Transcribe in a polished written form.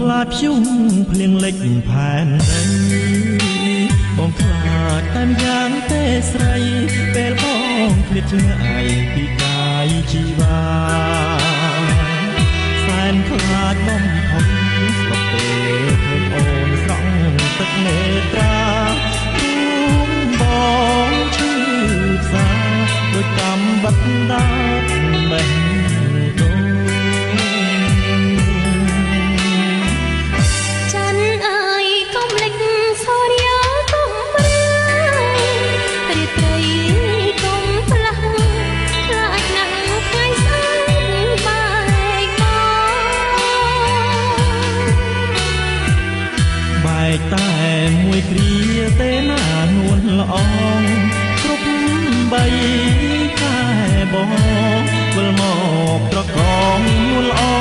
ខ្លាចព្យុងភ្លៀងលិចផែនដីបងខ្លាចតែម្យ៉ាងទេស្រីពេលបងឃ្លាតឆ្ងាយពីកាយជីវ៉ាសែនខ្លាចបំផុតស្លុបពេលឃើញអូនស្រង់ទឹកនេត្រារួមបងឈឺផ្សាដូចកម្មវត្តដាតបេះដូង ច័ន្ទអើយកុំលិចសូរិយាកុំព្រារាត្រីកុំផ្លាស់ខ្លាចណាស់ថ្ងៃស្អែកបែកបង បែកតែមួយគ្រាទេណានួនល្អងគ្រប់បីខែបងវិលមកប្រកងនួនល្អ